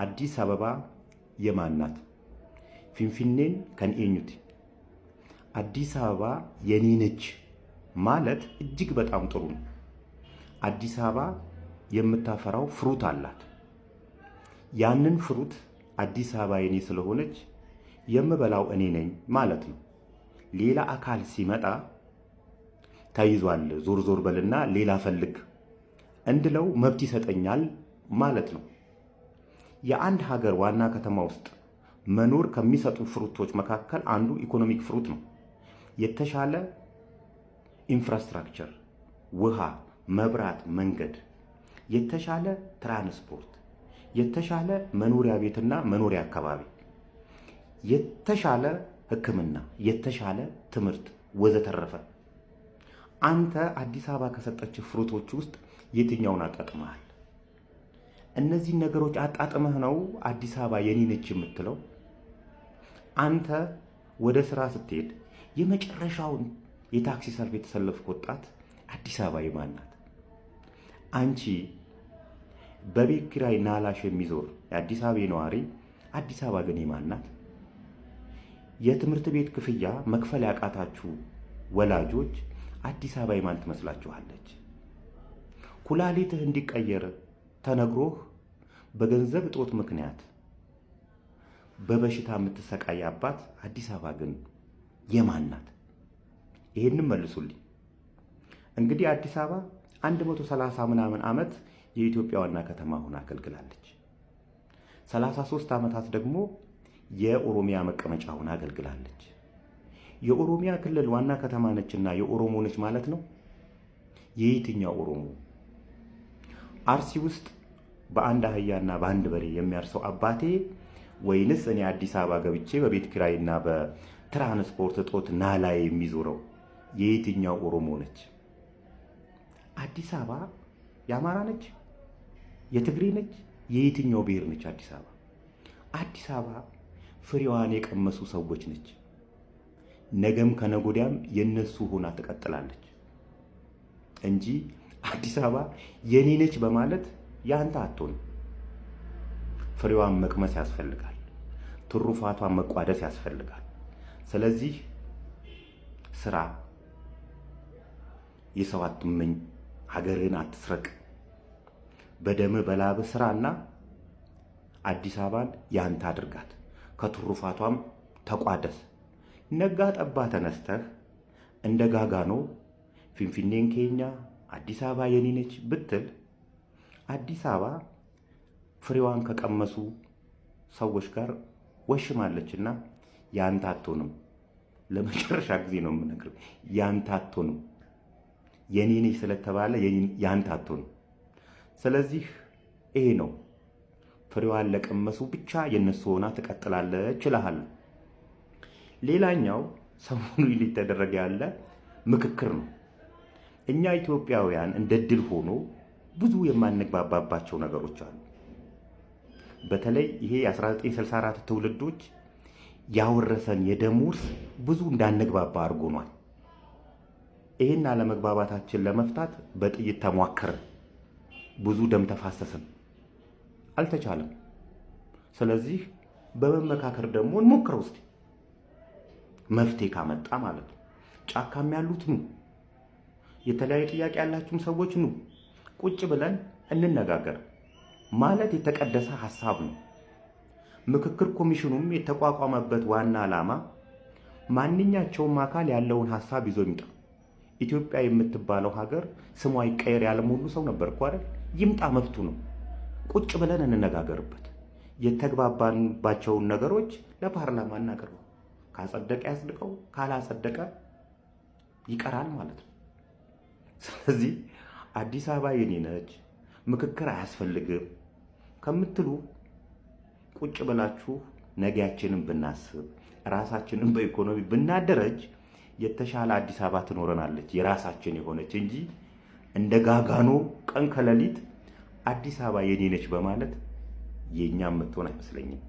አዲስ አበባ የማን ናት? Finfinneen kan eenyuti? አዲስ አበባ የኔ ነች ማለት እጅግ በጣም ጥሩ ነው። አዲስ አበባ የምታፈራው fruit አላት። ያንን fruit አዲስ አበባ የኔ ስለሆነች የምበላው እኔ ነኝ ማለት ነው። ሌላ አካል ሲመጣ ተይዟል፣ ዞር ዞር በልና ሌላ ፈልግ እንድለው መብት ይሰጠኛል ማለት ነው። የአንድ ሀገር ዋና ከተማ ውስጥ መኖር ከሚሰጡ fruit ኦች መካከል አንዱ economic fruit ነው። የተሻለ infrastructure፣ ውሃ፣ መብራት፣ መንገድ፣ የተሻለ ትራንስፖርት፣ የተሻለ መኖሪያ ቤትና መኖሪያ አካባቢ፣ የተሻለ ሕክምና፣ የተሻለ ትምህርት ወዘተረፈ። አንተ አዲስ አበባ ከሰጠችህ fruit ኦች ውስጥ የትኛውን አጣጥመሃል? እነዚህን ነገሮች አጣጥመህ ነው አዲስ አበባ የኔ ነች የምትለው? አንተ ወደ ስራ ስትሄድ የመጨረሻውን የታክሲ ሰልፍ የተሰለፍክ ወጣት አዲስ አበባ የማን ናት? አንቺ በቤት ኪራይ ናላሽ የሚዞር የአዲስ አበባ ነዋሪ አዲስ አበባ ግን የማን ናት? የትምህርት ቤት ክፍያ መክፈል ያቃታችሁ ወላጆች አዲስ አበባ የማን ትመስላችኋለች? ኩላሊትህ እንዲቀየር ተነግሮህ በገንዘብ እጦት ምክንያት በበሽታ የምትሰቃይ አባት አዲስ አበባ ግን የማን ናት? ይሄንም መልሱልኝ። እንግዲህ አዲስ አበባ 130 ምናምን ዓመት የኢትዮጵያ ዋና ከተማ ሆና አገልግላለች። 33 ዓመታት ደግሞ የኦሮሚያ መቀመጫ ሆና አገልግላለች። የኦሮሚያ ክልል ዋና ከተማ ነችና የኦሮሞ ነች ማለት ነው። የየትኛው ኦሮሞ? አርሲ ውስጥ በአንድ አህያና በአንድ በሬ የሚያርሰው አባቴ ወይንስ እኔ አዲስ አበባ ገብቼ በቤት ኪራይና በትራንስፖርት እጦት ናላ የሚዞረው የየትኛው ኦሮሞ ነች? አዲስ አበባ የአማራ ነች? የትግሬ ነች? የየትኛው ብሔር ነች አዲስ አበባ? አዲስ አበባ ፍሬዋን የቀመሱ ሰዎች ነች። ነገም ከነጎዲያም የነሱ ሆና ትቀጥላለች እንጂ አዲስ አበባ የኔ ነች በማለት ያንተ አትሆንም። ፍሬዋን መቅመስ ያስፈልጋል። ትሩፋቷን መቋደስ ያስፈልጋል። ስለዚህ ስራ፣ የሰው አትመኝ፣ ሀገርህን አትስረቅ፣ በደም በላብ ስራና አዲስ አበባን ያንተ አድርጋት፣ ከትሩፋቷም ተቋደስ። ነጋ ጠባ ተነስተህ እንደ ጋጋኖ Finfinneen keenya፣ አዲስ አበባ የኔ ነች ብትል አዲስ አበባ ፍሬዋን ከቀመሱ ሰዎች ጋር ወሽማለችና ያንተ አትሆንም። ለመጨረሻ ጊዜ ነው የምነግርህ፣ ያንተ አትሆንም። የኔ ነች ስለተባለ ያንተ አትሆንም። ስለዚህ ይሄ ነው፣ ፍሬዋን ለቀመሱ ብቻ የነሱ ሆና ትቀጥላለች እልሃለሁ። ሌላኛው ሰሞኑ ሊተደረገ ያለ ምክክር ነው። እኛ ኢትዮጵያውያን እንደ ድል ሆኖ ብዙ የማንግባባባቸው ነገሮች አሉ። በተለይ ይሄ የ1964 ትውልዶች ያወረሰን የደም ውርስ ብዙ እንዳንግባባ አድርጎኗል። ይህን አለመግባባታችን ለመፍታት በጥይት ተሟከርን፣ ብዙ ደም ተፋሰስን፣ አልተቻለም። ስለዚህ በመመካከር ደግሞ እንሞክረው እስቲ መፍትሄ ካመጣ ማለት ነው። ጫካም ያሉት ኑ፣ የተለያዩ ጥያቄ ያላችሁም ሰዎች ኑ፣ ቁጭ ብለን እንነጋገር ማለት የተቀደሰ ሀሳብ ነው። ምክክር ኮሚሽኑም የተቋቋመበት ዋና ዓላማ ማንኛቸውም አካል ያለውን ሀሳብ ይዞ ይምጣ። ኢትዮጵያ የምትባለው ሀገር ስሟ ይቀየር ያለም ሁሉ ሰው ነበር እኮ አይደል? ይምጣ፣ መብቱ ነው። ቁጭ ብለን እንነጋገርበት። የተግባባንባቸውን ነገሮች ለፓርላማ እናቅርበው። ካጸደቀ ያጽድቀው፣ ካላጸደቀ ይቀራል ማለት ነው። ስለዚህ አዲስ አበባ የኔ ነች፣ ምክክር አያስፈልግም ከምትሉ ቁጭ ብላችሁ ነጊያችንን ብናስብ ራሳችንን በኢኮኖሚ ብናደረጅ የተሻለ አዲስ አበባ ትኖረናለች፣ የራሳችን የሆነች እንጂ እንደ ጋጋኖ ቀን ከሌሊት አዲስ አበባ የኔ ነች በማለት የእኛ የምትሆን አይመስለኝም።